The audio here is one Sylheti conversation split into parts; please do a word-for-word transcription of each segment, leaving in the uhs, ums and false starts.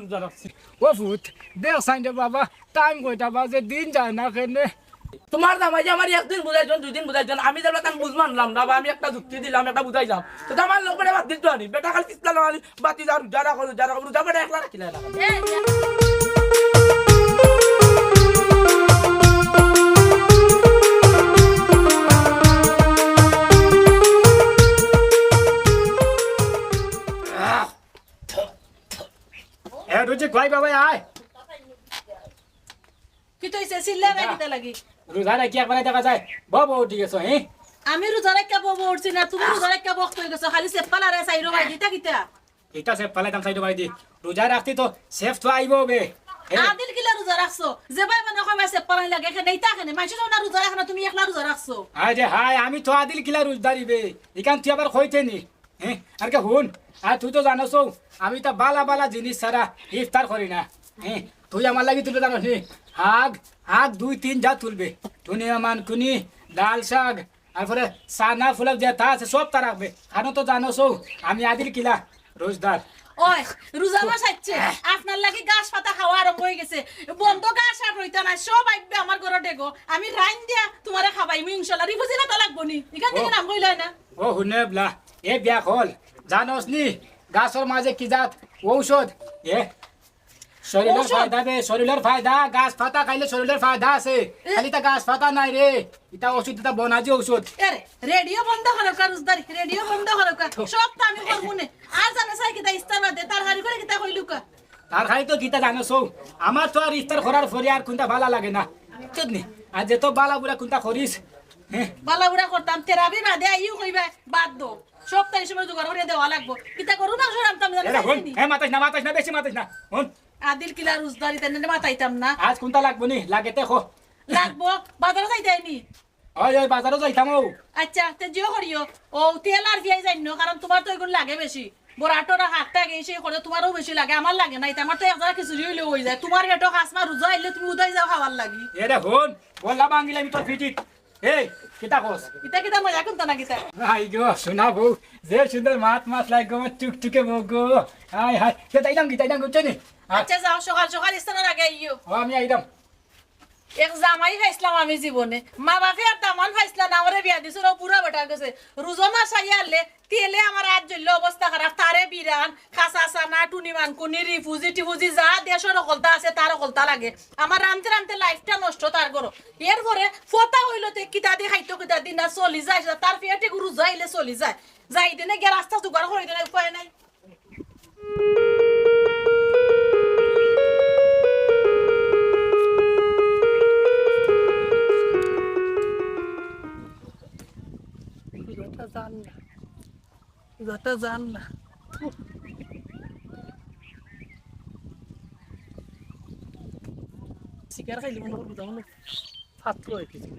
রোজা রাখছি। ও ফুত, দেখ চাইন রে বাবা, টাইম কয়টা বাজে, দিন যায় না কেনে? তোমার জামাই যে আমার একদিন বুঝাইছইন, দুই দিন বুঝাইছইন, আমি যেবলা তান বুঝ মানলাম না, বা আমি একটা যুক্তি দিলাম, একটা বুঝাইলাম, তো আমার লোক বেটা বাদ দিত আনি, বেটা খালি চিৎকার লাগালি, বাতি যা, রোজা রাখো, রোজা রাখো, রোজা বেটা একলা রাখিলা না। এ, রুজি, কই বাবা, আয়। কিতা অইছে? চিল্লা না কিতা লাগি? রোজা রাখি একবারে দেখা যায় বউ বউ উঠি গেছো, হ্যাঁ? আমি রোজা রাখিয়া বউ বউ উঠছি না, তুমি রোজা রাখিয়া বক্ত অই গেছো, খালি সেপ্পা লারে চাইরো ভাই দিতা কিতা? ইটা সেপ্পা লাইতাম চাইরো ভাই দি। রোজা রাখতে তো সেফ তো আইবো বে। হ্যাঁ? আদিল কিলা রোজা রাখছো? যে ভাই মানে কয় ভাই সেপ্পা লাই লাগে, এখানে ইতা এখানে। মানষে তো না রোজা রাখে না, তুমি একলা রোজা রাখছো। হায় রে হায়, আমি তো আদিল কিলা রোজদারি বে। ইখান তুই আবার কইতে নি। হ্যাঁ, আর কে হুন, আর তুই তো জানোস, আমি তো বালা বালা জিনিস ছাড়া ইফতার করি না। হ্যাঁ, তুই আমার লাগি তুলবে জানোস নি? আগ, আগ দুই তিন যা তুলবে। টুনি মানকুনি, লাল শাক, তারপরে চানা ফুলাও যেতা আছে সব তা রাখবে। কারণ তো জানোস, আমি আদিল কিলা রোজদার। ওই, রোজা মাস আইছে, আপনার লাগি ঘাস পাতা খাওয়া আরম্ভ অই গেছে। বন্ধ ঘাস আর রইতা না, সব আইবে আমার ঘরো ডেগো। আমি রাইন দিয়া তোমারে খাবাইমু ইনশাআল্লাহ। রিফুজি না তা লাগবো নি? ইখান থেকে ও। নাম কইলাই না। ও হুনে বলা, এ বিয়া হল, জানোস নি গাছর মাঝে কি জাত ঔষধ? এ শরীরের ঔষধ? ফায়দা বে, শরীরের ফায়দা, গাছ পাতা খাইলে শরীরের ফায়দা আছে। এ? খালি তা গাছ পাতা নাই রে, ইটা ঔষধ, ইটা বনাজি ঔষধ। এ রে, রেডিও বন্ধ করো কা, রোজদারি, রেডিও বন্ধ করো কা। সব তো আমি করবো নে। আর জানো চাই কিতা ইস্তার বাদে, তার হারি করে কিতা কইলু কা? তার খালি তো কিতা জানো সৌ, আমার তো আর ইফতার করার পরে আর কুনটা ভালা লাগে না, বুঝছত নি? আর যে তো বালা বুড়া কুনটা করিস, হ্যাঁ। বালা বুড়া করতাম, তেরাবি বাদে আইও কইবা, বাদ দো। সপ্তাহে সময় জোগাড় করিয়া দেওয়া লাগবো। কিতা গরু মাংস রানতাম জানো এরে হুন, চাইছিনি? হে মাতাইস না, মাতাইস না, বেশি মাতাইস না, হুন। আদিল কিলা রোজদারি, তেনে মাতাইতাম না। আজ কুনটা লাগবো নি? লাগে তে খো। লাগবো, বাজারো যাইতায় নি? ওই, ওই, বাজারো যাইতাম ও। আচ্ছা, তে জিও করিও। ও, তেল আর পিয়াজ আইনো, কারণ তোমার তো এগুন লাগে বেশি। বড়া টড়া হাতটা গেছে করে তোমারও বেশি লাগে, আমার লাগে না। ইতা আমার তো এক জাগা খিচুড়ি অইলেও অই যায়। তোমার পেটো খাসমা রোজা আইলে তুমি উদাই যাও খাওয়ার লাগি। এরে হুন, বললা বাঙ্গিলে আমি তোর ফিটিত। এই, কিতা কস? ইতা কিতা মজা কুনতা না কিতা? আই গো, সোনা বউ, যে সুন্দর মাত মাত লাগে গো, আমার টুকটুকে বউ গো। হায় হায়, তে তাইলাম কি, তাইলাম করছো নি? আ- আচ্ছা, যাও, সকাল সকাল ইস্তার আগে আইও। ও, আমি আইলাম। এক জামাই পাইছলাম আমি জীবনে, মা বাপে আর দামান পাইছলা না, ওরে বিয়া দিছইন, ও বুড়া বেটার গেছে। রোজা মাস আইয়া আরলে, তেলে আমার আত জ্বললে অবস্থা খারাপ, তারে বিরান, খাসা সানা, টুনি মানকুনি, রিফুজি টিফুজি, যা দেশর হকলতা আছে, তার হকলতা লাগে। আমার রানতে রানতে লাইফটা নষ্ট তার গরো। এরপরে ফতা অইলো তে কিতা দি খাইতো, কিতা দি না, চলি যায়, তার পেটে গরু যাইলে চলি যায়। যাই দিনে গিয়া রাস্তা জোগাড় করি দিনে উপায় নাই। রোজাটা জান না, রোজাটা জান না। সিগারেট খাইলে মনে হয় রোজা মনে ফাত্র অই গেছে।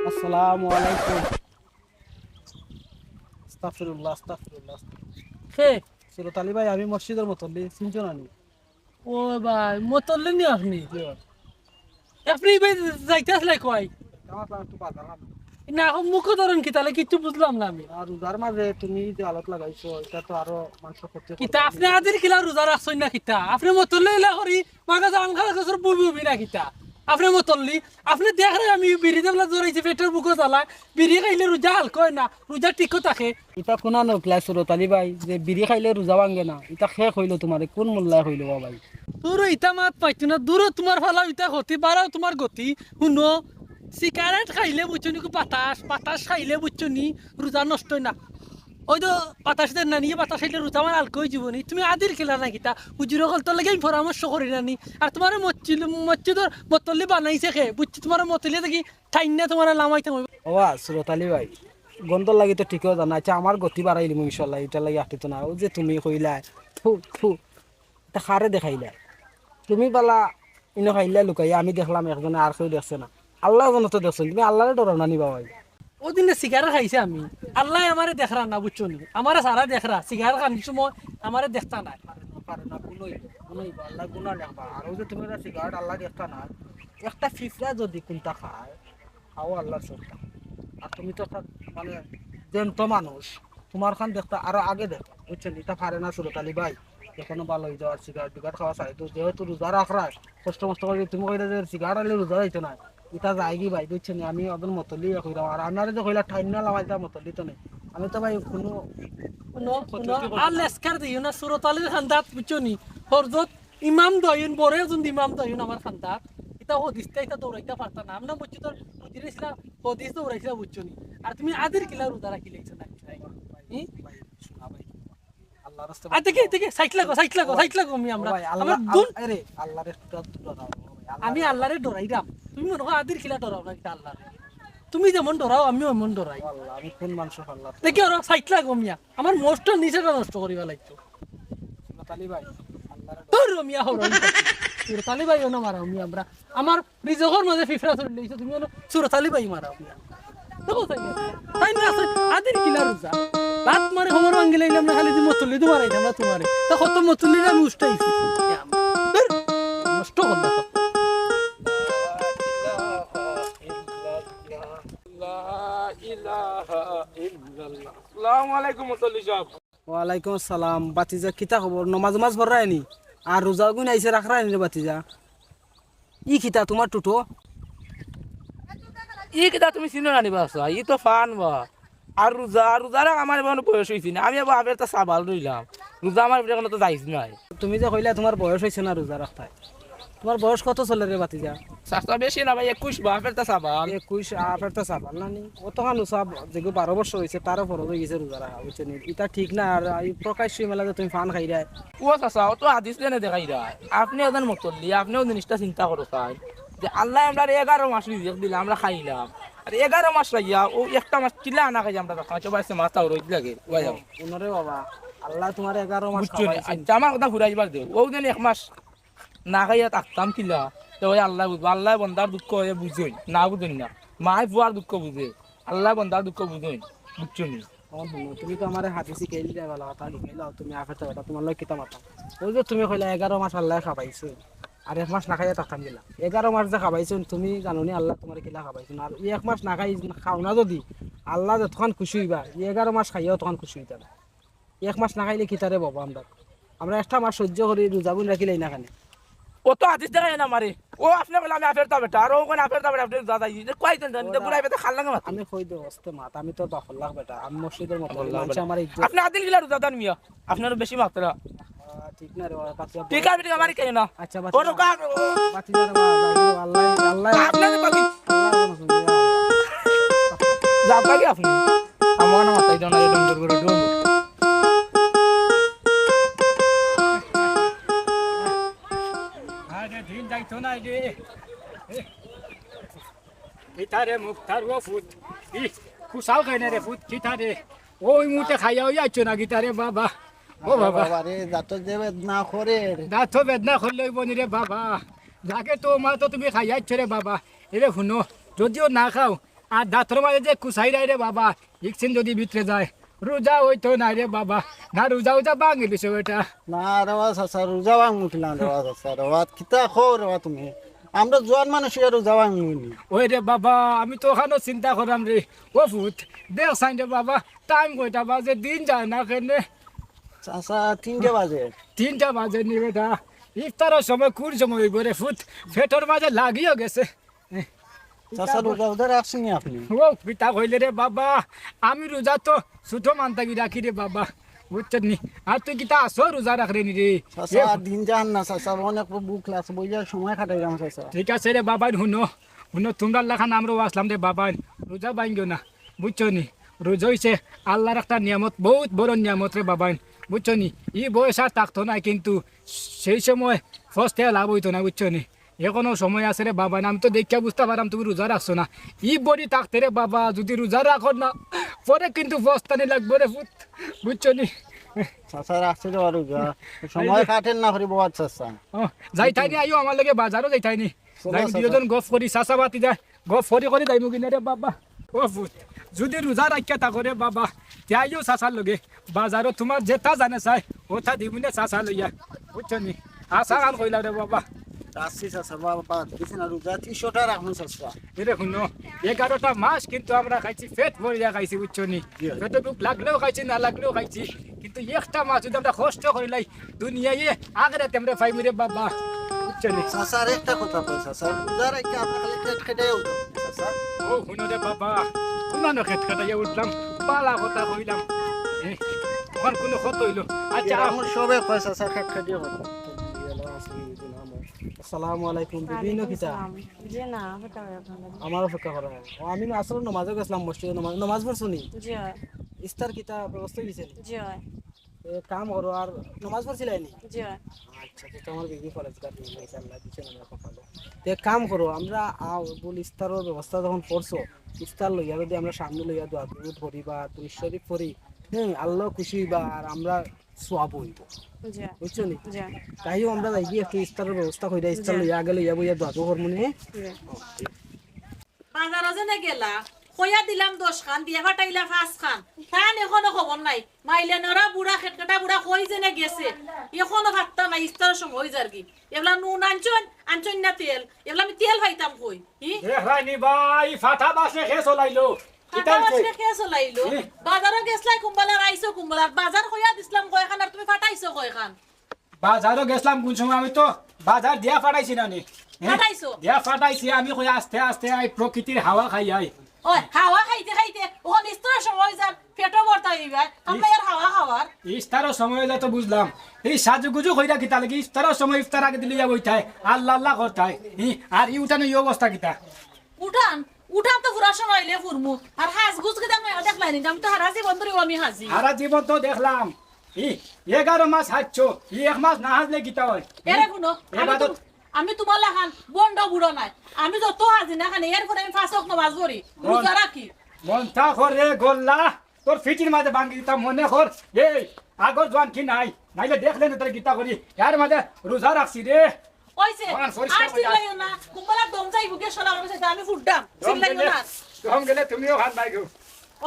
আসসালামু আলাইকুম। আস্তাগফিরুল্লাহ, আস্তাগফিরুল্লাহ, আস্তাগফিরুল্লাহ। কে? সুরত আলী ভাই, আমি মসজিদর মতল্লি, চিনছো না নি? ও ভাই, মতল্লি নি আপনি? জি ভাই। আপনি ভাই যাইতে আসলে কই? আমার তো একটু বাজার কাম। না, এখন মুখো ধরেন কি, তাহলে কিচ্ছু বুঝলাম না আমি। আর রোজার মাঝে তুমি যে আলত লাগাইছো, ইটা তো আরো মানষর ক্ষতি করবো। কিতা আপনি আদিল কিলা রোজা রাখছইন না কিতা? আপনি মতল্লি ইলা করি, মাগা জান খালা গেছর বুবি বুবি না কিতা? আপনি মতল্লি, আপনি দেখরে আমি বিড়ি দেবলা জোরাইছি, পেটর ভুকো জ্বালায়, বিড়ি খাইলে রোজা হালকা অয় না, রোজা ঠিকও থাকে। ইটা কুনা নকলা সুরত আলী ভাই, যে বিড়ি খাইলে রোজা ভাঙ্গে না, ইটা কে কইলো তোমারে, কুন মোল্লায় কইলো বা ভাই? দূরো ইতা মাত পাইতো না, দূরো তোমার ফালাও ইতা ক্ষতি, বাড়াও তোমার গতি। হুনো, সিগারেট খাইলে বুঝছো নি, বাতাস, বাতাস খাইলে বুঝছো নি, রোজা নষ্ট অয় না। ওই তো বাতাস দেন না, নিয়ে বাতাস খাইলে রোজা আমার হালকা অই যিবো নি। তুমি আদিল কিলা না কিতা, হুজুর অকলতর লগে আমি পরামর্শ করি না নি। আর তোমার মসজিদ, মসজিদর মতল্লি বানাইছে কে, বুঝছি তোমার মতল্লি থাকি ঠাইন না তোমার লামাই থাকবে। ওবা, সুরত আলী ভাই, গন্ধর লাগি তো ঠিকও জানা। আচ্ছা, আমার গতি বাড়াইলিমু ইনশাআল্লাহ, ইটার লাগি আটিতো না। ও যে তুমি কইলা, থু, থু, ইটা কারে দেখাইলা? তুমি বালা ইনো খাইলা লুকাইয়া, আমি দেখলাম একজনে, আর কেউ দেখছে না। আল্লাহ জানো তো দেখছেন, তুমি আল্লাহরে ডরাও না নি বা ভাই। ওদিনে সিগারেট খাইছি আমি, আল্লায় আমারে দেখরা না, বুঝছো নি? আমারে সারা দেখরা, সিগারেট খানির সময় আমারে দেখতা নায়। পারে না, পারে না, গুণ অইবো, গুণ অইবো, আল্লায় গুনা লেখবা। আর ওই যে তুমি একটা সিগারেট আল্লায় দেখতা নায়, একটা ফিফড়া যদি কুনটা খায়, খাও আল্লাহর সরকার। আর তুমি তো একটা মানে জ্যান্ত মানুষ, তুমার খান দেখতা আরো আগে দেখো, বুঝছো নি? ইতা পারে না সুরত আলী ভাই, এখনো ভালা অই যাও, আর সিগারেট বিগারেট খাওয়া ছাড়ি দেও। যেহেতু রোজা রাখরায়, কষ্ট মষ্ট করি তুমি কইরা যে সিগারেট আনলে রোজা যাইতো না, ইতা যায়গি ভাই, বুঝছো নি? আমি ওদের মতলি কইরাম, আর আপনারে যে কইলা টাইম না লাগাইতা মতলি তো নাই। আমি তো ভাই কোনো হুনো, হুনো, আর লেসকার দিও না, সুরত আলীর খান্দাত, বুঝছো নি? হরজত ইমাম দয়ুন, বড় একজন ইমাম দয়ুন আমার খান্দাত। ইতা হদিসটা ইতা দৌড়াইতা পারতা না। আমরা বুঝছি তোর বুঝি রইছিলা, হদিস দৌড়াইছিলা, বুঝছো নি? আর তুমি আদির কিলা রোজা রাখিলাইছো না? হুম? আল্লাহর রাস্তায় আর দেখি, দেখি, সাইড লাগো, সাইড লাগো, ও ভাই, সাইড লাগো, আমি ও আমরা, ভাই, আল্লাহ, আমার দুন আল-, আরে, আল্লাহর একটা ডরাও, ও ভাই, আল্লাহর আমি আল্লাহরে ডরাইরাম। তুমি মনে করো আদির কিলা ডরাও না, কিতা আল্লাহরে? তুমি যেমন ডরাও, আমিও এমন ডরাই। ও আল্লাহ, আমি কোন মানুষ আল্লাহ? দেখি, ওরা সাইড লাগো মিয়া, আমার মোস্টর নিচেটা নষ্ট করিবা লাগতো। সুরত আলী ভাই, আল্লাহর ডরাও। তোর মিয়া হরো, সুরত আলী ভাই ওনো মারাও মিয়া, আমরা, আমার রিজকর মাঝে ফিফরা চলে লইছো, তুমি ওনো সুরত আলী ভাই মারাও মিয়া। দেখো তাই না? তাই না আছে? আদির কিলা রোজা। রাত মারে খবর ভাঙ্গি লাইলাম না, খালি যে মতল্লি তো মারাইতাম না তোমারে। তা কত মতল্লির আমি উষ্টাইছি। ধুর, নষ্ট করলাম সব। লা ইলাহা ইল্লাল্লাহ। আসসালামু আলাইকুম মুসল্লি সাহেব। ওয়ালাইকুম আসসালাম। বাতিজা, কিতা খবর? নমাজ উমাজ পড়রায় নি? আর রোজা গুন আইছে, রাখরায় নি রে বাতিজা? ই কিতা তুমার টুটো? ই কিতা তুমি চিনো না নি বা? ই তো ফান বা। আর রোজা, আর রোজা রাখ আমার এবার বয়স অইছে না। আমি এবার আফের তা সাবাল রইলাম। রোজা আমার এবার এখন তো যাইজ নাই। তুমি যে কইলা তুমার বয়স অইছে না রোজা রাখতায়, তুমার বয়স কত চলে রে বাতিজা? চাচা বেশি না ভাই, একুশ বা আফের তা সাবাল। একুশ, আফের তা সাবাল না নি? অতখান উসাব, যেগু বারো বছর অইছে, তারও ফরজ অই গেছে রোজা রাখা, বুঝছো নি? ইটা ঠিক না, আর এই প্রকাশ্য মেলা যে তুমি ফান খাইরায়। ও চাচা, অত হাদিস দেনে দেখাইরায়। আপনে একজন মুসল্লি, আপনেও জিনিসটা চিন্তা করো চাই। যে আল্লায় আমরারে এগারো মাস রিজিক দিলা, আমরা খাইলাম। আর এগারো মাস রাইয়া, অউ একটা মাস কিলা না খাই আমরা তখন, আচ্ছা, বাইসে মাছ তাও রইদ লাগে, ওই যাও। হুনো রে বাবা, আল্লায় তুমারে এগারো মাস বুঝছো নি? খাওয়াইছইন। আচ্ছা, আমার কথা ঘুরাইবার দেও। অউ দিন এক মাস না খাইয়া থাকতাম কিলা? তে অউ আল্লায় বুঝবো। আল্লায় বন্দার দুঃখ অউ বুঝইন, না বুঝইন না। মায় ফুয়ার দুঃখ বুঝে, আল্লায় বন্দার দুঃখ বুঝইন, বুঝছো নি? ও হুনো, তুমি তো আমারে হাদিস শিখাইলে ভালা কথা শিখাইলাও, তুমি আফের তা বেটা, তুমার লগে কিতা মাতাম? অউ যে তুমি কইলা এগারো মাস আল্লায় খাবাইছইন, আর এক মাস না খাইয়া থাকতাম কিলা? এগারো মাস যে খাবাইছইন, তুমি জানো নি আল্লায় তুমারে কিলা খাবাইছইন? আর ই এক মাস না খাই, খাও না যুদি, আল্লায় যতখান খুশি অইবা, ই এগারো মাস খাইয়া অতখান খুশি অইতা না। এক মাস না খাইলে কিতারে বাবা আমরা? আমরা একটা মাস সহ্য করি, রোজা গুন রাখিলাই না কেনে? অত হাদিস দেখাইও না আমারে। ও আপনে কইলা আমি আফের তা বেটা, আর ও কইন আফের তা বেটা, আপনে রোজা যাই। যে কয় দিন জানি, ওরা বুড়া বেটা খাল লাগে মাত। আমি কই দে অস্তে মাত, আমি তো বাফর লাখ বেটা, আমি মসজিদর মতল্লি, বাফর লাখ মানুষে বেটা। আমারে ইজ্জত আপনে আদিল কিলা রোজাদার মিয়া, আপনারও বেশি মাত্রা। আহ, ঠিক না রে বাবা, বাচ্চা ঠিক আছে, ঠিক আছে, আমারে কেন না? আচ্ছা, বাচ্চা। ওর কা-, বাচ্চা রে বাবা, আল্লাহ, আল্লাহ, আল্লাহ। আপনারে পাবি। আল্লাহ, আল্লাহ। যা পাবি আপনে। আমার না মাথায় দোনা, এই ডঙ্গর করে ডঙ্গর। আরে দিন যাইতো না রে। কিতারে মুক্তার ও ফুত। ই, কুশাল খাই না রে ফুত, কিতারে? ওই মুহূর্তে খাইয়া অই আইছো না কিতারে বাবা? ও আরে বাবা। বাবা রে, দাঁত যে বেদনা করে রে। দাঁত বেদনা করলে অইবো নি রে বাবা। যাকে তো মা তো তুমি খাইয়া আইছো রে বাবা। এরে হুনো, যুদিও না খাও, আর দাঁতর মাঝে যে কুশাই রায় রে বাবা, ইকসিন যুদি ভিতরে যায়, রোজা অইতো নায় রে বাবা। না রোজা উজা ভাঙি দিছো বেটা। না রে বা চাচা, রোজা ভাঙমু কিলা রে বা চাচা, রে বা কিতা কও রে বা তুমি? আমরা জোয়ান মানুষ ইয়া রোজা ভাঙমু নি। ওই রে বাবা, আমি তো অখানো চিন্তা করাম রে। ও ফুত, দেখছইন রে বাবা, টাইম কয়টা বাজে, দিন যায় না কেনে? চাচা, তিনটা বাজে। তিনটা বাজে নি বেটা? ইফতারর সময় কুন সময় অইবো রে ফুত? পেটর মাঝে লাগিও গেছে। চাচা, রোজা উজা রাখছইন নি আপনে? ও, কিতা কইলে রে বাবা, আমি রোজা তো ছোট মান থাকি রাখি রে বাবা, বুঝছস নি? আর তুই কিতা আছো রোজা রাখরে নি রে? চাচা, এ, আর দিন যার না চাচা, অনেক ভুক লাগছে, বইয়া সময় কাটাইরাম চাচা। ঠিক আছে রে বাবা, হুনো, হুনো, তুমরার লাখান আমরাও আছলাম রে বাবা, রোজা ভাঙ্গিও না, বুঝছো নি? রোজা অইছে আল্লাহর একটা নিয়ামত, বউত বড় নিয়ামত রে বাবা, বুঝছো নি? ই বয়স আর থাকতো নায়, কিন্তু সেই সময় ফস্তে লাভ অইতো না, বুঝছো নি? এখনো সময় আছে রে বাবা, আমি তো দেখিয়া বুঝতাম পাররাম তুমি রোজা রাখছো না। ই বডি থাকতে রে বাবা, যুদি রোজা রাখো না, পরে কিন্তু ফস্তানি লাগবো রে ফুত, বুঝছো নি? চাচা রাখছি রে রোজা, সময় কাটের না করি বাবা চাচা। ও, যাইতায় নি, আইও আমার লগে বাজারো যাইতায় নি। চলো, যাই চাচা। দুইজন গফ করি, চাচা বাতি যায়। গফ করি করি যাইমু কিনা রে বাবা? ও ফুত, যুদি রোজা রাখিয়া থাকো রে বাবা, তে আইও চাচার লগে। বাজারো তুমার যেতা জানে চায়, অতা দিমু নে চাচা লইয়া। বুঝছো নি? আশা খান কইলাম রে বাবা। রাখছি চাচা, বাবা, বাদ দিছি না, রোজা তিরিশটা রাখমু চাচা। এরে হুনো, এগারোটা মাস কিন্তু আমরা খাইছি, পেট ভরিয়া খাইছি, বুঝছো নি? জি, জি। পেটে ভুক লাগলেও খাইছি, না লাগলেও খাইছি, কিন্তু একটা মাস যদি আমরা কষ্ট করিলাই, দুনিয়ায় আখেরাতে আমরা পাইমু রে বাবা, বুঝছো নি? চাচা, আর একটা কথা কই চাচা, রোজা রাখিয়া আমরা খালি পেট খেটাই উঠো চাচা। ও হুনো রে বাবা, কুনানো পেট খেটাইয়া উঠলাম, বালা কথা কইলাম। এ, অখন কুনু কথা অইলো? আচ্ছা, আমার সবে কয় চাচা, পেট খেটাই উঠো। আসসালামু আলাইকুম, বিবি, ইনো কিতা? ওয়ালাইকুম সালাম। জি না, অপেক্ষা করা অয় আপনার লাগি। আমার অপেক্ষা করা অয়। ও, আমি না আসলে নমাজো গেছিলাম, মসজিদো নমাজ, নমাজ পড়ছো নি? জি অয়। ইফতার কিতা ব্যবস্থা অইছে নি? জি অয়। এ, কাম করো, আর নমাজ পড়ছিলায় নি? জি অয়। আচ্ছা, তো আমার বিবি পরেজগার দিন, ইনশাআল্লাহ, দিছে না আমার কপালো। তো এক কাম করো, আমরা, আ, বলি ইফতারর ব্যবস্থা যখন করছো, ইফতার লইয়া যদি আমরা সামনে লইয়া দোয়া দুরুদ পড়ি বা দুরুদ শরীফ পড়ি, হুম, আল্লাহ খুশি অইবা, আর আমরা সওয়াব অইবো। জি। বুঝছো নি? জি। তাইও আমরা যাইগি একটু ইফতারর ব্যবস্থা কইরা, ইফতার জি। লইয়া আগে লইয়া বইয়া দোয়া তো করমু নি। জি। বাজারো যেনে গেলা, কইয়া দিলাম দশ খান, দিয়া ফাটাইলা পাঁচ খান। তান এখনো খবর নাই। মাইলে নরা বুড়া, খেটখেটা বুড়া কই যেনে গেছে। এখনো পাত্তা নাই, ইফতারর সময় অই যারগি। এবলা নুন আনছইন, আনছইন না তেল। এবলা আমি তেল পাইতাম কই? হি? দেখরায়নি বা, ই ফাটা বাসে কে চলাইলো? ফাটা কিতা অইছে? বাসে কে চলাইলো? হি? বাজারো গেছলায় কুনবালার, আইছো কুনবালার। বাজার কইয়া দিছলাম কয়খান, আর তুমি ফাটাইছো কয়খান? বাজারো গেছলাম কুন সময়? আমি তো বাজার দিয়া ফাটাইছি না নি। হে? ফাটাইছো? দিয়া ফাটাইছি, আমি কই আস্তে আস্তে আই, প্রকৃতির হাওয়া খাই আই। ওই, হাওয়া খাইতে খাইতে, অখন ইফতারর সময় অই যার, পেটও ভরতা অইবা, আমরা আর হাওয়া খাওয়ার। ইফতারর সময় অইলে তো বুঝলাম, ই সাজুগুজু কইরা কিতা লাগি, ইফতারর সময় ইফতার আগে দিলে যাবো ইতায়, আল্লাহ আল্লাহ করতায়, ই, আর ই উঠানো ই অবস্থা কিতা? উঠান, উঠান তো পুরা সময় অইলে ফুরমু, আর হাজগুজ কিতা আমি দেখলাই নি, আমি তো হারা জীবন ধরিও আমি হাজি। হারা জীবন তো দেখলাম, ই এগারো মাস হাজছো, ই এক মাস না হাজলে কিতা অয়? এরে হুনো, আমি এবার তো তো আমি তুমার লাখান বন্ড বুড়া নায়। আমি যত হাজি না খানি, এরপরে আমি পাঁচ ওয়াক্ত নামাজ পড়ি, রোজা রাখি। মনটা কর রে গোল্লা, তোর ফিটির মাঝে ভাঙ্গি দিতাম মনে কর। এই, আগর জোয়ান কি নাই? নাইলে দেখলে না তোর কিতা করি। ইয়ার মাঝে রোজা রাখছি রে। অইছে, আর চিল্লাইও না। কুম্বালা দম যাইবো গিয়া শালা, আমি ফুটতাম। চিল্লাইও না। দম গেলে তুমিও খান নাই গো।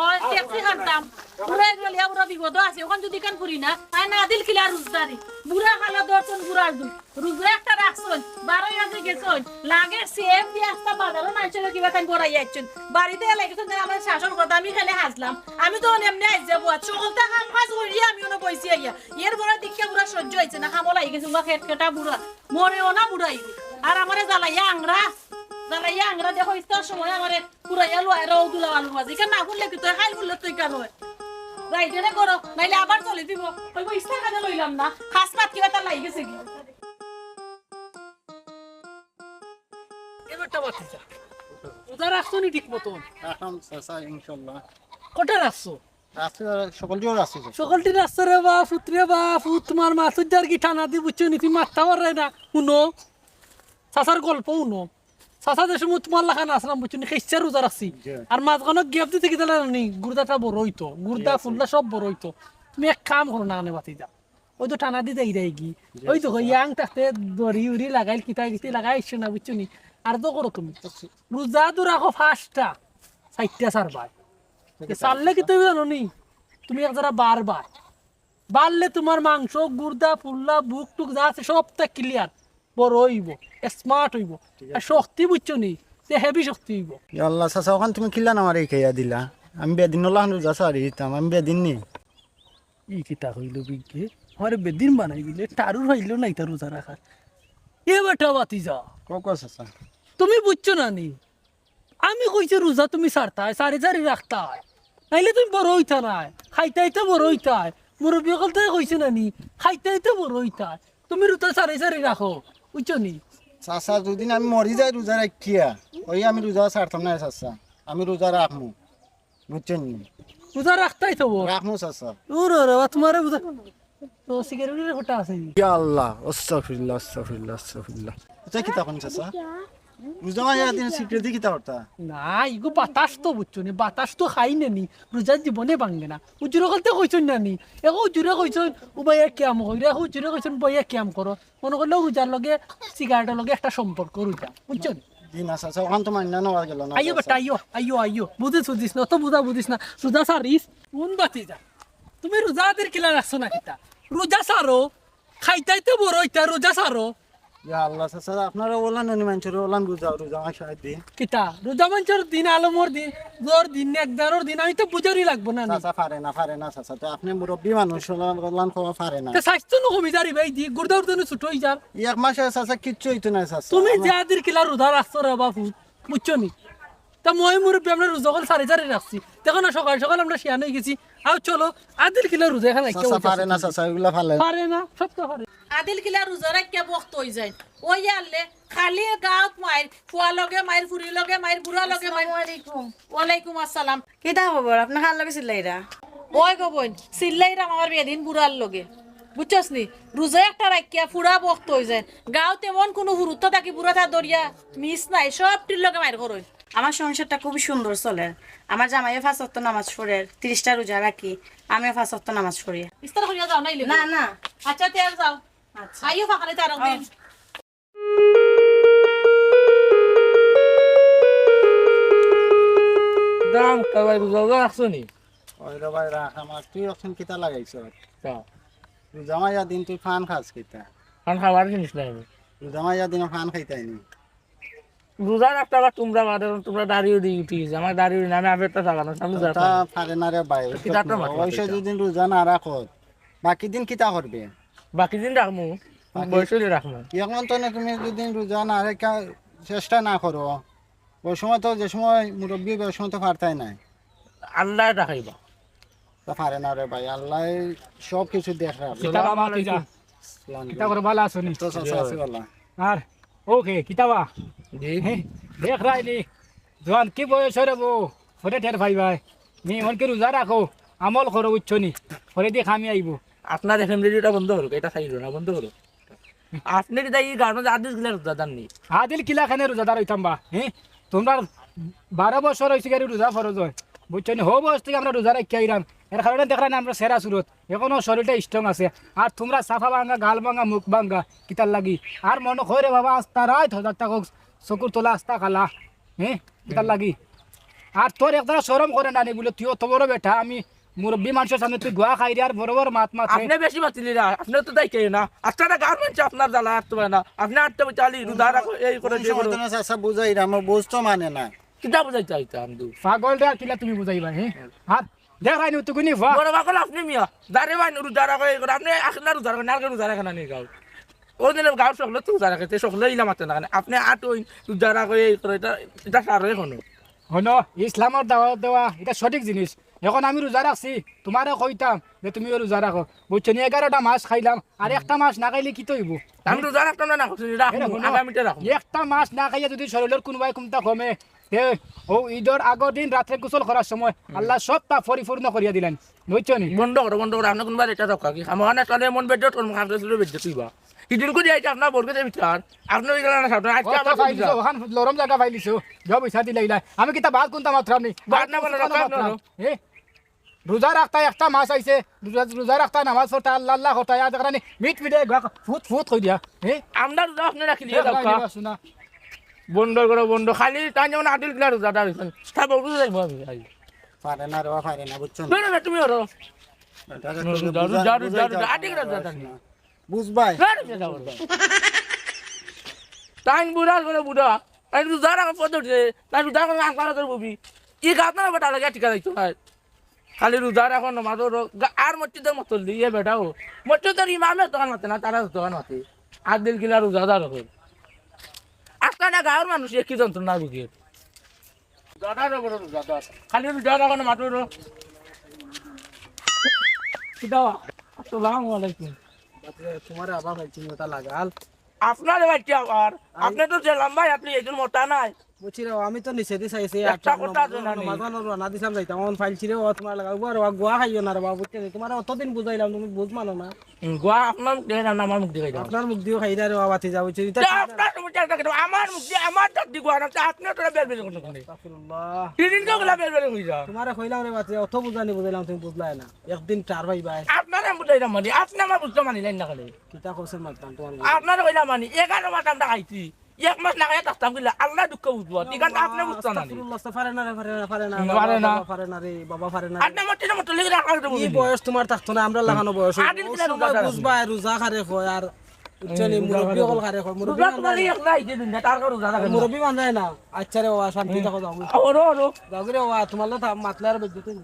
ওই, দেখছি খানতাম। বুড়া গেলিয়া বুড়া বিপদ আছে। অখন যদি কান ফুরি না, আয় না দিল কিলা রোজদারি। বুড়া খালা দর্শন বুড়া দুই। রোজা একটা রাখছইন, বারো বাজে গেছইন। লাগে সেম দিয়া আস্তা বাজারো নাইছইন, কিবা তাই বড়াই আইছইন। বাড়িতে এলাই গেছইন, আমার শাসন কথা আমি খালি হাসলাম। আমি তো এমনি আইজ যাবো, আর সকলটা কাম কাজ করিয়া আমি অনো বইছি আইয়া। এর বড় দিকে বুড়া সহ্য অইছে না, হামল আই গেছে, উমা খেট খেটা বুড়া। মরেও না বুড়াই। আর আমারে জ্বালাইয়া আংরা, জ্বালাইয়া আংরা দেখো, ইফতার সময় আমারে পুরাইয়া লয় রৌ দুলা আলুর মাঝে। ইখান না করলে কি তুই খাইল করলে তুই কেন হয়? রাইতে রে করো, নাইলে আবার চলে দিব। কইবো ইস্তা খাতে লইলাম না, খাস পাত কিবা তার লাগি গেছে কি? এবারটা বাদ দিছা। রোজা রাখছো নি ঠিক মতন? রাখলাম চাচা, ইনশাল্লাহ। কটা রাখছো? রাখছি, সকলটিও রাখছি চাচা। সকলটি রাখছো রে বাপ, পুত রে বাপ, পুত তোমার মা, তুই আর কি টানা দি বুঝছো নি, তুমি মারতে পাররে না। হুনো, চাচার গল্প হুনো। চাচা যে সময় তোমার লাখান আসলাম, বুঝছো নি, খেইচ্ছা রোজা রাখছি। জি। আর মাঝখানো গ্যাপ দিতে কিতা লাগে নি, গুর্দাটা বড় অইতো, গুর্দা জি, জি। ফুল্লা সব বড় অইতো। তুমি এক কাম করো না, আনে বাতি যা। ওই তো টানা দিতে ইরাই কি? জি, ওই তো চাচা। ইয়াং থাকতে দড়ি উড়ি লাগাইল, কিতা কিতি লাগাই আইসো না, বুঝছো নি? আর তো করো তুমি। আচ্ছা। রোজা তো রাখো পাঁচটা, চারটা ছাড়বায়। ঠিক আছে, চারলে কি চাচা। তুমি জানো নি? তুমি এক যারা বারবার। বাড়লে তোমার মাংস, গুর্দা, ফুল্লা, বুক টুক যা আছে সবটা ক্লিয়ার। বড় অইবো, স্মার্ট অইবো। ঠিক আর আছে। শক্তি বুঝছো নি? যে হেভি শক্তি অইবো। ইয়া আল্লাহ, চাচা, অখান তুমি কিলা আমারে হিকাইয়া দিলা? আমি বেদিন নলাখান রোজা সারি দিতাম, আমি বেদিন নি। ই কিতা কইলো বিজ্ঞে? আমারে বেদিন বানাই দিলে, টারুর হইল না ইতা রোজা রাখার। এ বেটা বাতি যা। কও, কও, চাচা। তুমি বুঝছো না নি? আমি কইছি রোজা তুমি ছাড়তায়, সারি সারি রাখতায়। নাইলে তুমি বড় অইতা নায়। খাইতাই তো বড় অইতায়। মুরব্বি অকল তো কইছে না নি? খাইতাই তো বড় অইতায়। তুমি রোজা সারি সারি রাখো। বুঝছো নি? চাচা, যদি আমি মরি যাই রোজা রাখিয়া, ওই আমি রোজা ছাড়তাম না চাচা। আমি রোজা রাখমু। বুঝছো নি? রোজা রাখতাই তো বড়। রাখমু চাচা। ওরে রে, তোমারে বুঝা তো সিগারেটের ফোঁটা আছে নি? ইয়া আল্লাহ, আস্তাগফিরুল্লাহ, আস্তাগফিরুল্লাহ, আস্তাগফিরুল্লাহ। আচ্ছা, কিতা কইন চাচা? রোজা মাইয়া দিন সিগারেট দি কিতা করতা? না, ইগো বাতাস তো বুঝছো নি, বাতাস তো খাই না নি, রোজা জীবনে ভাঙে না। হুজুরে কইতে কইছইন না নি, এগো হুজুরে কইছইন, উবাইয়া কিয়াম কইরা, হুজুরে কইছইন, বইয়া কিয়াম করো। মনে করলে রোজার লগে, সিগারেটের লগে একটা সম্পর্ক রোজা, বুঝছো নি? জি না চাচা, অখান তো মাইনা নেওয়া গেল না আইও চাচা। বেটা, আইও, আইও, আইও। বুঝিস, বুঝিস না, অত বুঝা বুঝিস না। রোজা সারিস, কোন বাতি যা? তুমি রোজা আদের কিলা রাখছো না কিতা? রোজা সারো, খাইতাই তো বড় অইতা, রোজা সারো। ইয়া আল্লাহ, চাচা, আপনারা ওলান নি মানষরে, ওলান বুঝাও, রোজা মাসর দিন। কিতা? রোজা মাসর দিন, আলমর দিন, জোর দিন, নেকদারর দিন, আমি তো বুঝারই লাগবো না নি। চাচা, পারে না, পারে না, চাচা, তো আপনে মুরব্বি মানুষ, ওলান, ওলান কওয়া পারে না। তে স্বাস্থ্য নু কমি যার ইবায়দি, গুর্দা উর্দা নু ছোট অই যার। এক মাসে, চাচা, কিচ্ছু অইতো নায়, চাচা। তুমি আমার যে আদিল কিলা রোজা রাখছো রে বাপু, বুঝছো নি? তা মই মুরব্বি আমরা রোজা অকল সারি সারি রাখছি। দেখো না, সকাল সকাল আমরা শিয়ান অই গেছি। আও চলো, আদিল কিলা রোজা এখান রাখিয়া চাচা, বইতে পারে না, আছি। চাচা, ওগুলা ফালে। পারে না, সত্য পারে। আদিল কিলা রোজা রাখিয়া বখত অই যায়। ওই আল্লে, খালি গাঁওত মাইর, ফুয়া লগে মাইর, ফুরি লগে মাইর, বুড়া লগে মাইর। আসসালামু আলাইকুম। ওয়ালাইকুম আসসালাম। কিতা খবর? আপনে কার লগে চিল্লাইরা? ওই গো বইন, চিল্লাইরাম আমার বেদিন বুড়ার লগে। বুঝছস নি? রোজা একটা রাখিয়া ফুড়া বখত অই যায়। গাঁওত এমন কুনু হুরুত্তা থাকি বুড়া তা দরিয়া মিস নাই, সবটির লগে মাইর করইন। আমার সংসারটা খুবই সুন্দর চলের। আমার জামাইও পাঁচ ওয়াক্ত নামাজ পড়ের, তিরিশটা রোজা রাখি, আমিও পাঁচ ওয়াক্ত নামাজ পড়ি। ইস্তার করিয়া যাও না, ইলে না, না। আচ্ছা, তে আর যাও। আচ্ছা। আইও ফাঁকালে তার দিন। দাম কা ভাই, রোজা রোজা রাখছো নি? ওই রে ভাই, রাখ আমার, তুই এখন কিতা লাগাইছ? তা। রোজা মাইয়া দিন তুই ফান খাস কিতা? ফান খাবার জিনিস নাই আমি। রোজা মাইয়া দিন ফান খাইতাই নি। রোজা রাখতে আবার তোমরা মারো, তোমরা দাড়িও দিয়ে উঠিস, আমার দাড়িও না, আমি আবেরটা থাকা না, আমি রোজা তা থাকি। পারে না রে ভাই, কিতা তো মাথা ওই সে মাথা। যদি রোজা না রাখো, বাকি দিন কিতা করবে? বাকি দিন রাখমু, বাকি বয়স হইলে রাখমু। এখন তো না, তুমি যদি রোজা না রেখা চেষ্টা না করো, ওই সময় তো, যে সময় মুরব্বি হবে, ওই সময় তো পারতাই নাই। আল্লাহ রাখাইবা। তা পারে না রে ভাই, আল্লাহ সব কিছু দেখরা। কিতা বাবা, তুই যা। আসসালামু কিতা করে, ভালা আছো নি? তো চাচা আছি ভালা। আর, ওকে, কিতা বা? জি। হে, দেখরায় নি? জোয়ান কি বয়স রে বো? ওরে টের পাইবায়। নি, মন কি রোজা রাখো, আমল করো, বুঝছো নি? পরে দি খামি আইবো। আপনার এফ এম রেডিওটা বন্ধ করো, এটা চাইলো না, বন্ধ করো। আপনে কিতা ই গাঁওর মাঝে আদিল কিলা রোজাদার নি? আদিল কিলা কেনে রোজাদার অইতাম বা, হে? তোমরার বারো বছর অইছে গি রোজা ফরজ অয়, বুঝছো নি? হউ বয়স থাকি আমরা রোজা রাখিয়া আইরাম, এর কারণে দেখরায় না আমরা সেরা সুরত, এখনো শরীরটা strong আছে। আর তোমরা সাফা ভাঙ্গা, গাল ভাঙ্গা, মুখ ভাঙ্গা, কিতার লাগি? আর মনো কয় রে বাবা, আস্তা রাইত হাজার টাকা চকুর তলা আস্তা কালা, হে? কিতার লাগি? আর তোর একজরা শরম করে না নি বুলে, তুই অত বড় বেটা, আমি মুরব্বি মানষর সামনে তুই গুয়া খাইরে আর বড় বড় মাত মাতরে। আপনে বেশি মাতিলিরা, আপনে তো দায়িত্ব না। আস্তা না গাঁওর মানষে আপনার জ্বালা আর তো না। আপনে আটটা বেটা আলি, রোজা রাখো, এই করে, কোন যে সময় করো। তো না চাচা বুঝাইরা, আমার বুঝ তো মানে না। কিতা বুঝাইতে আইতা আমি? পাগলরে আর কিলা তুমি বুঝাইবা, হে? আর দেখরায় নি উতুকুনি ফুয়া। বড় পাগল আপনে মিয়া। যারে ভাই রোজা রাখো, এই করে, আপনে আখলা রোজা রাখো, নারকে রোজা রাখে না নি গাঁও। ওই দিনে গাঁওর সকলে তো রোজা রাখে, তে সকলে ইলা মাতে না কেনে? আপনে আটইন, রোজা রাখো, এই করে, এটা, এটা সারে এখনো। হনো, ইসলামর দাওয়াত দেওয়া, এটা সঠিক জিনিস। এখন আমি রোজা রাখছি, তোমারে কইতাম যে তুমিও রোজা রাখো, বুঝছো নি? এগারোটা মাস খাইলাম, আর একটা মাস না খাইলে কিতা অইবো? আমি রোজা রাখতাম না, না করছি, রাখমু, এরে হনো, আগামীতে রাখমু। একটা মাস না খাইয়া যদি শরীলর কুনুবায় কুনতা কমে, তে ও ঈদর আগর দিন রাত্রে গোসল করার সময় আল্লায় সবটা পরিপূর্ণ করিয়া দিলাইন, বুঝছো নি? বন্ধ করো, বন্ধ করো, আপনে কুনবা এটা রাখা কি? আমার না তাহলে এমন বেজ্জত করমু, খামতে ছিল বেজ্জত তুইবা। ইদিন করি আইছে আপনার বউর গেছে বিচার, আপনে ওই গেলেন না সামনে, আইছে ও, আমার তা পাইলিছো, বিচার। ওখান লরম জাগা পাইলিছো, যাও বিচার দিলাইলা। আমি কিতা বাদ কুনতা মাতরাম নি? বাদ না বলো, বাদ কুনতা মাতরাম? এ? রোজা রাখতা একটা মাস আইছে, রোজা, রোজা রাখতা নামাজ পড়তা, আল্লাহ আল্লাহ করতা, আর দেখরায় নি মিট মিটে গুয়া ফুত ফুত কই দিয়া, হে? আমরা রোজা আপনে রাখি দিয়ে দেখরায় যাও নি কা? বা, শুনা। বন্ধ করো, বন্ধ। খালি তাই যেমন আদিল কিলা রোজাদার অইছেন, তা বউর গেছে যাইমু আমি, আই। পারে না রে বা, পারে না, বুঝছো না? না, না, না, তুমি ওরো। এটা তো রোজা, বুঝাই, রোজা, রোজা, বুঝাই রোজা, যাও, আদিল রোজা বুঝাই তানি। না। বুঝবায়। না, না, না, না। তাইন বুড়া করে বুড়া, তাই রোজা রাখা পদ্ধতি, তাই রোজা করে আঙ্কারা করে ববি। ই গাছ না বেটা লাগে ঠিকা দিত না। খালি রোজা রাখো, নামাজ পড়ো, গা-, আর মসজিদর মতো দিয়ে বেটাও। মসজিদর ইমামে দোকান মাতে না, তারা দোকান মাতে। আদিল কিলা রোজাদার অইল। আজকাল না গাঁওর মানুষ একই যন্ত্রণা ভুগে। রোজাদার বড় রোজাদার। খালি রোজা রাখো, নামাজ পড়ো। কিতা? আসসালামু আলাইকুম। তোমার আবার ভাই চিন্তা লাগাল। আপনারে বাইচ্চা আবার, আপনে তো যে লম্বা, আপনে একজন মোটা নাই। বুঝছি রে, আমি তো নিচেদি চাইছি, একটা কথা আছে না নি? মাঝখানো রওনা দিছলাম যাইতাম, অখন ফাইলছি রে, ও তোমার লাগা, উবা রে, গুয়া খাইও না রে বাবা, বুঝছো নি? তোমারে অতদিন বুঝাইলাম, তুমি বুঝ মানো না। হুম, গুয়া আপনার মুখ দিয়া খাইলাম, না আমার মুখ দিয়া খাইলাম? আপনার মুখ দিয়া খাইলা রে বাবা, বাতি যাও, বুঝছো নি? তে আপনার সমস্যা একটা কেন? আমার মুখ দিয়া, আমার দাঁত দি গুয়া না, তে আপনে তোরা বের বের করতে কেন? আস্তাগফিরুল্লাহ। তিন দিন তো ওগুলা বের বের হয়ে যা। তোমারে কইলাম রে বাবা, অত বুঝানি বুঝাইলাম, তুমি বুঝলায় না। একদিন ঠার পাইবায়। আপনারে আমি বুঝাইলাম মানে, আপনে আমার বুঝতে মানিলেন না কেন? কিতা কইছেন মাততাম তোমার বুঝ- আপনারে কইলাম মানে, এগারো মাস আমরা খাইছি। এক মাস না খাইয়া থাকতাম কিলা, আল্লায় দুঃখ বুঝবো। ঠিক আছে, আপনে বুঝতো না নি। আস্তাগফিরুল্লাহ, পারে না রে, পারে না, পারে না, হুম, বাবা, পারে না। বাবা, পারে না রে, বাবা, পারে না রে। আপনে আমার টিনে মতো লেগে রাখা হতো ই বুঝলি। বয়স তোমার থাকতো না, আমরা লাগানো বয়স। আদিল ওই কিলা সময় রোজা রাখা? বুঝবায়, রোজা কারে কয় আর বুঝছো নি? মুরব্বি অকল কারে কয়, মুরব্বি রোজা বান্ধা তোমার না। একলা আইছে দুনিয়া, তার কারো রোজা রাখে না। মুরব্বি বান্ধা না। আচ্ছা রে বাবা, শান্তি থাকো, যাও। ওরো, ওরো। যাও রে বাবা, তোমার লগে মা-, মাতলে আর বেজ্জত অইবো।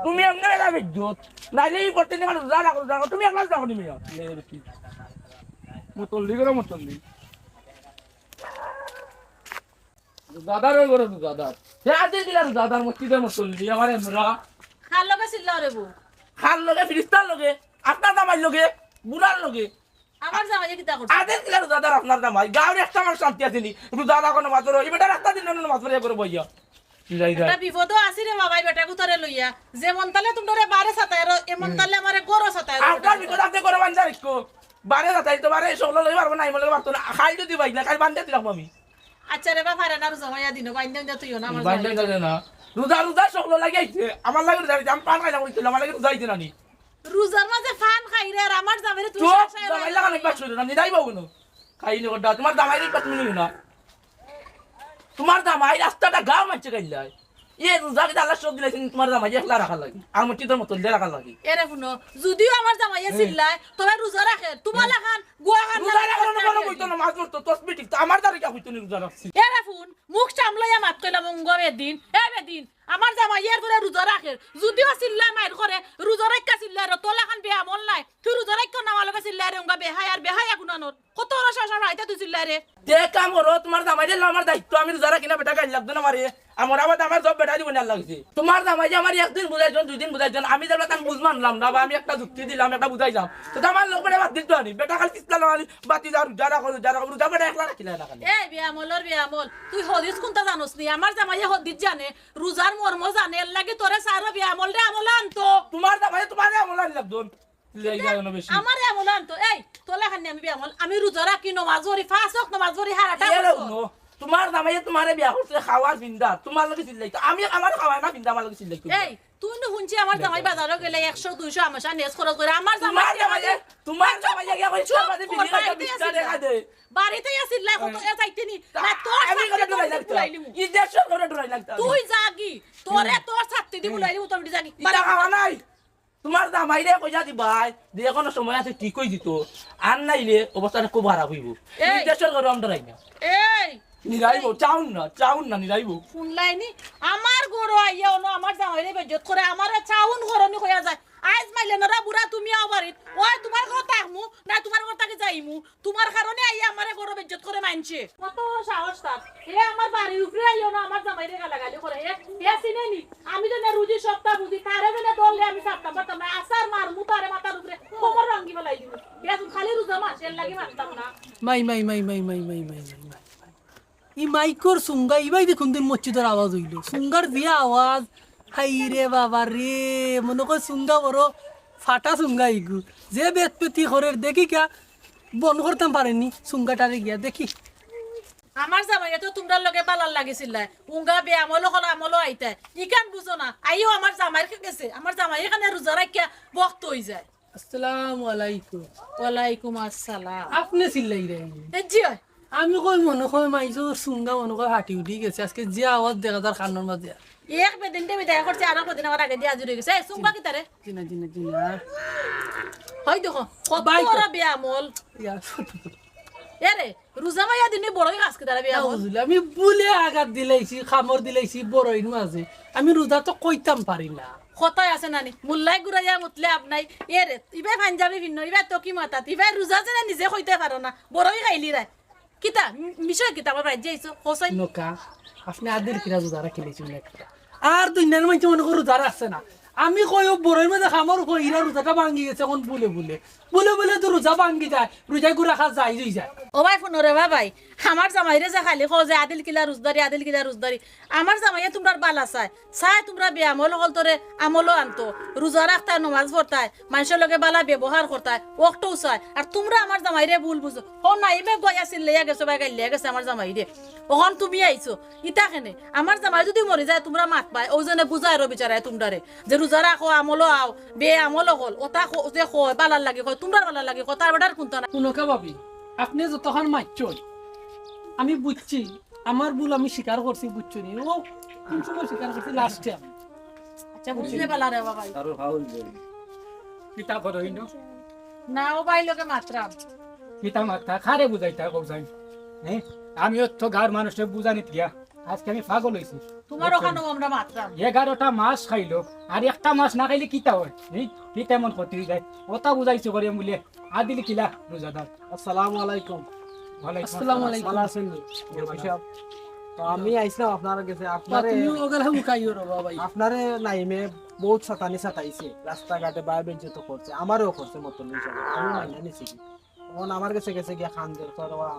তুমি এমনে বেলা বেজ্জত। নাইলে এই করতে নিয়ে রোজা রাখো, রোজা রাখো। তুমি একলা যাও নি মিয়া। মতল্লি করো, মতল্লি। রোজাদার ওই করো, রোজাদার। হে আদে দিলা রোজাদার, মসজিদে মতল্লি, আমার এমরা। কার লগে চিল্লাও রে বউ? কার লগে? ফিরিস্তার লগে, আপনার জামাইর লগে, বুড়ার লগে। আমার জামাইয়ে কিতা করছে? আদের কিলা রোজাদার আপনার জামাই? গাঁওর একটা মানুষ শান্তি আছে নি? রোজা রাখো, নামাজ পড়ো। এই বেটা রাস্তা দিন নামাজ পড়িয়া করে বইয়া। যাই, যাই। একটা বিপদও আছি রে বাবা, এই বেটা গুতারে লইয়া। যেমন তালে তুমরারে বারে সাতায়, আর এমন তালে আমারে গরো সাতায়। আপনার বিপদ আপনি করে বান্ধা রাখো। বারে সাতাই তো বারে সকল লই পারবো না, এই মনে পারতো না। খাই যদি বাইক না, খাই বান্ধে দিলাম আমি। আচ্ছা রে বা, পারে না রোজা মাইয়া দিন, বান্ধে দিন তুইও না আমার বান্ধে জামাই। দিন না। রোজা, রোজা সকল লাগি আইছে। আমার লাগি রোজা আইছে, আমি পান খাইলাম, আমার লাগি রোজা আইছে না নি? রোজার মাঝে পান খাইরে আর আমার জামাইরে তুমি চুপ, শাসায় জামাই লাগানো পাঁচ মিনিট না, নিরাই বাবু না। খাই নি ওটা, তোমার জামাইরে পাঁচ মিনিট না। তোমার জামাই রাস্তাটা গাঁও মানছে গাইলাই। এ রোজা কিতা আল্লাহ সব দিলাইছে, তোমার জামাই একলা রাখার লাগি। আর মসজিদর মতন দিয়ে রাখার লাগি। এরে হুনো, যদিও আমার জামাইয়ে চিল্লায়, তবে রোজা রাখে। তোমার লাখান গুয়া খান রোজা রাখে না, বলো বইতো না, মাছ ধরতো, তসবি টিপতো। আমার দ্বারা কি হইতো না রোজা রাখছি? এরে হুন, মুখ সামলাইয়া মাত কইলাম, উঙ্গ বেদিন, এ বেদিন, আমার জামাই এর পরে রোজা রাখে, যদিও চিল্লায় মাইর করে, রোজা রাখা চিল্লায় রে, তোর লাখান বেআমল নাই, তুই রোজা রাখা না, আমার লগে চিল্লায় রে, উঙ্গা বেহায়া আর বেহায়া গুনানোর, কত বড় সাহস আমার আইতা তুই চিল্লায় রে। তে কাম করো, তোমার জামাই দিলে আমার দায়িত্ব, আমি রোজা রাখি না, বেটা গাইল লাগতো না মারে, আমার আবার আমার সব বেটা জীবনে আর লাগছে। তোমার জামাই যে আমার একদিন বুঝাইছন, দুই দিন বুঝাইছন, আমি যেটা তার বুঝ মানলাম না, বা আমি একটা যুক্তি দিলাম, একটা বুঝাইলাম, তো আমার লোক বেটা বাদ দিত আনি, বেটা খালি চিল্লা লাগালি, বাতি যা, রোজা রাখো, রোজা রাখো, রোজা বেটা একলা রাখিলে না খালি। এই বেআমলর বেআমল, তুই হদিস কোনটা জানোস নি? আমার জামাইয়ে হদিস জানে, রোজার মর্ম জানে, এর লাগি তোরে সারো বেআমল রে আমল আনতো। তোমার জামাই তোমারে আমল আনি লাগতো। লে, এই জানো বেশি। আমারে আমল আনতো, এই, তোলা খান আমি বেআমল, আমি রোজা রাখি, নমাজ পড়ি, পাঁচ ওয়াক্ত নমাজ পড়ি, হারাটা এ রে বছর। হুনো, তোমার জামাইয়ে তোমারে বিয়া করছে, খাওয়ার ফিন্দা, তোমার লগে চিল্লাইতো। আমি আমার খাওয়ার না ফিন্দা, আমার লগে চিল্লাইতো। এই, তুই নু হুনছি আমার জামাই বাজারো গেলে একশো দুইশো আমাশা নেস খরচ করে, আমার জামাই তোমার জামাইয়ে, তোমার জামাইয়ে গিয়া কই, চুপ, চুপ, বাদে তোর বিড়ি খাইতে বাড়িতে বিশ টেকা আছে। দেখা দে। বাড়িতে আসিল না, কত এ চাইতে নি। না, তোর আমি সাথে করে তো ডরাই লাগতো। বুলাইলিমু। ই দেশর করে ডরাই লাগতো। তুই যাগি, তোরে তোর ছাত্তি দি বুলাইলিমু, তোর বেটি যাগি। ইতা খাওয়া নাই। তোমার জামাইরে কইয়া দিবায়, যে কোনো সময় আছে ঠিক অই দিত। আর নাইলে অবস্থাটা খুব খারাপ অইবো। এই। ই দেশর করে আমি ডরাই না। এই। নিরাইবো, চাউন না, চাউন না, নিরাইবো। হুনলায়নি? আমার ঘরো আইয়া অনো আমার জামাইরে বেইজ্জত করে, আমারে চাউন করনি কইয়া যায়। আইজ মাইলে নরা বুড়া তুমি আও বাড়িত। ওই তোমার ঘরো থাকমু, না তোমার ঘর থাকি যাইমু। তোমার কারণে আইয়া আমারে ঘরো বেইজ্জত করে মানষে। কত বড় সাহস তার। এ আমার বাড়ির উপরে আইয়া অনো আমার জামাইরে গালাগালি করে। এ, এ চিনে নি? আমি যেনে রুজি সবটা বুঝি, তারে যেনে ধরলে আমি ছাড়তাম পারতাম না। আছাড় মারমু তারে মাথার উপরে, কোমর ভাঙ্গি ফালাই দিমু। এ খালি রোজা মাস, এর লাগি মারতাম না। মাই, মাই, মাই। ই মাইকর সুঙ্গা, ইবায় দি কুনদিন মসজিদর আওয়াজ অইলো? সুঙ্গার যে আওয়াজ, হায় রে বাবা রে, মনো কয় সুঙ্গা বড় ফাটা সুঙ্গা ইগু। যে বেতপেতি করের দেখি কিয়া বন্ধ করতাম পারেনি সুঙ্গাটারে গিয়া দেখি। আমার জামাইয়ে তো তুমরার লগে বালার লাগিছিল, উঙ্গা বেআমল অকল আমলো আইতায়। ইখান বুঝো না, আইও আমার জামাইর গেছে, আমার জামাই এখানে রোজা রাখিয়া বক্ত অই যায়। আসসালামু আলাইকুম। ওয়ালাইকুম আসসালাম। আপনে চিল্লাইরা? এ জি অয়। আমি কই মনো কয় মাইজো সুঙ্গা মনো কয় ফাটি উঠি গেছে। আজকে যে আওয়াজ দেখা যার কানর মাঝে। এক বেদিন তে বিদায় করছে, আর এক বেদিন আমার আগে দিয়া হাজির অই গেছে। এই সুঙ্গা কিতারে? জি না, জি না, জি না। হয় দেখো, কত বাইক। বড় বেআমল। ইয়া। এরে, রোজা মাইয়া দিনে বড়ই গাছ কিতারে বেআমল। নাউজুবিল্লাহ, আমি ভুলে আঘাত দিলাইছি, কামড় দিলাইছি, বড়ই নু আছে। আমি রোজা তো কইতাম পারি না। কথায় আছে নানি, মুল্লায় ঘুরাইয়া মুতলে আপ নাই। এরে, ইবায় পাঞ্জাবি পিন্নো, ইবায় টুপি মাথাত, ইবায় রোজা যে না নিজে কইতে পারো না, বড়ই খাইলিরায়। কিতা, মি-, মিশয় কিতা, আমার বাড়িত যাইছো, হোসেন? নকা, আপনে আদিলকিলা রোজা রাখিলাইছইন না কিতা? আর দুনিয়ার মাইনষে মনো কয় রোজা রাখছে না। আমি কই ও বড়ই মাঝে কামড় কই, ইরা রোজাটা ভাঙ্গি গেছে অখন ভুলে ভুলে। ভুলে ভুলে তো রোজা ভাঙ্গি যায়, রোজায় গুড়া খা যায়, যাই যায়। ও ভাই, হুনো রে বা ভাই, আমার জামাইরে যে খালি কও যে আদিলকিলা রোজদারি, আদিলকিলা রোজদারি। আমার জামাইয়ে তুমরার বালা চায়, চায় তুমরা বেআমল অকলতরে আমলো আনতো, রোজা রাখতায়, নমাজ পড়তায়, মাইনষর লগে বালা ব্যবহার করতায়, অকটাউ চায়। আর তুমরা আমার জামাইরে ভুল বুঝো। ও না, ইবায় গিয়া চিল্লাইয়া গেছে, বায় গাইল্লাইয়া গেছে আমার জামাইরে। অখন তুমি আইছো, ইতা কেনে? আমার জামাই যুদি মরি যায়, তুমরা মাতবায়, অউ যেনে বুঝায় রো বিচারায় তুমরারে, যে রোজা রাখো, আমলো আও, বেআমল অকল, অতা ক-, যে কয়, বালার লাগি কয়, তুমরার বালার লাগি কয়, তার বেটার কুন্তা নাই। হুনকা ভাবি, আপনে যতখান মাতছইন, আমি বুঝছি, আমার ভুল আমি স্বীকার করছি, বুঝছো নি? ও, কুন সময় স্বীকার করছি? Last time। আচ্ছা, বুঝলে বালা রে বাবা। কিতা করো ইনো? না, ও ভাই লগে মাতরাম। কিতা মাততা, কারে বুঝাইতা কও চাইন? হ্যাঁ, আমিও তো গাঁওর মানুষরে বুঝানিত গিয়া আজকে আমি পাগল অইছি। তুমার অখানও আমরা মাতরাম। এগারোটা মাস খাইলো, আর একটা মাস না খাইলে কিতা অয়? হ্যাঁ, কিতা এমন ক্ষতি অই যায়? অতা বুঝাইছো করি বুলে আদিল কিলা রোজাদার। আসসালামু আলাইকুম। ওয়ালাইকুম আসসালামু আসসালাম। আলাইকুম। ভালা আছইন নি? জি, ভালা। সাব, তো আমি আইছলাম আপনার গেছে, তো আপনারে, তুমিও অগুলা হুকাইও রে বাবা ভাই। আপনারে নাইমে বউত সাতানি সাতাইছে, রাস্তাঘাটে বায় বেইজ্জত করছে, আমারেও করছে মতল্লি সাব। আমি মাইনা নিছি। অখন আমার গেছে গেছে গিয়া কান্দের, কয়, "ওবা,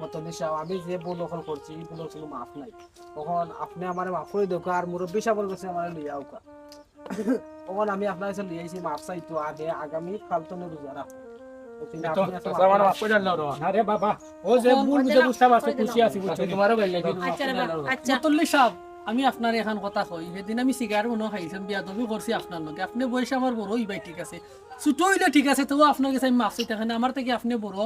মতল্লি সাব, আমি যে ভুল অকল করছি, ই ভুলর কুনু মাফ নাই। অখন আপনে আমারে মাফ করি দেউক্কা, আর মুরব্বি সাবর গেছে আমারে লইয়া আউক্কা।" অখন আমি আপনার গেছে লইয়া আইছি মাফ চাইতো, আগে আগামী কাল তনে রোজা রাখো। আপনে একটা মাফ করি দেন। আরে বাবা, ও যে ভুল বুঝে বুঝতে পারছো, খুশি আছি, বুঝছো নি? আচ্ছা রে বাবা, আচ্ছা। মতল্লি সাব, আমি আপনারে এখান কথা কই, সেদিন আমি সিগারেট মনো খাইছিলাম, বেয়াদবি করছি আপনার লগে। আপনে বয়সে আমার বড় অই ভাই, ঠিক আছে, ছোট অইলে ঠিক আছে, তবু আপনার গেছে আমি মাফ চাইতাম, কারণ আমার থাকি আপনে বড়,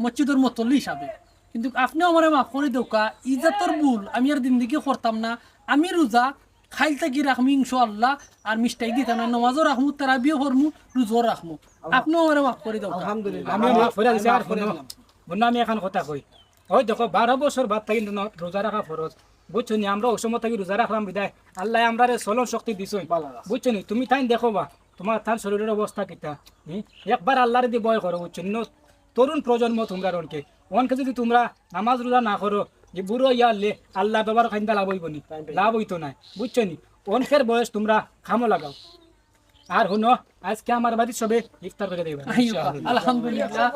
মসজিদর মতল্লি হিসাবে। কিন্তু আপনেও আমারে মাফ করি দেউক্কা, ইজ্জতর ভুল আমি আর জিন্দেগি করতাম না। আমি রোজা কাইল থাকি রাখমু ইনশাআল্লাহ, আর মিষ্টাই দিতাম না, নমাজও রাখমু, তারাবিও করমু, রোজাও রাখমু। আপনেও আমারে মাফ করি দেউক্কা। আলহামদুলিল্লাহ। আমি মাফ করি দিছি। আর হুনো, হুনো, আমি এখান কথা কই, ওই দেখো, বারো বছর বাদ থাকি কিন্তু ন-, রোজা রাখা ফরজ, বুঝছো নি? আমরা অউ সময় থাকি রোজা রাখলাম বিদায় আল্লায় আমরারে চলন শক্তি দিছইন, বুঝছো নি? তুমি তাইন দেখো বা, তুমার তান শরীলর অবস্থা কিতা? হুম? একবার আল্লারে দি ভয় করো, বুঝছো নি? ন-, তরুণ প্রজন্ম তুমরা অনকে, অনকে যুদি তুমরা নামাজ রোজা না করো, যে বুড়া অইয়া আইলে আল্লার দরবারো কাইন্দা লাভ অইবো নি? লাভ অইতো নায়, বুঝছো নি? অনকের বয়স তুমরা কামো লাগাও। আর হুনো, আজকে আমার বাড়ির সবে ইফতার করি দিবা। আলহামদুলিল্লাহ।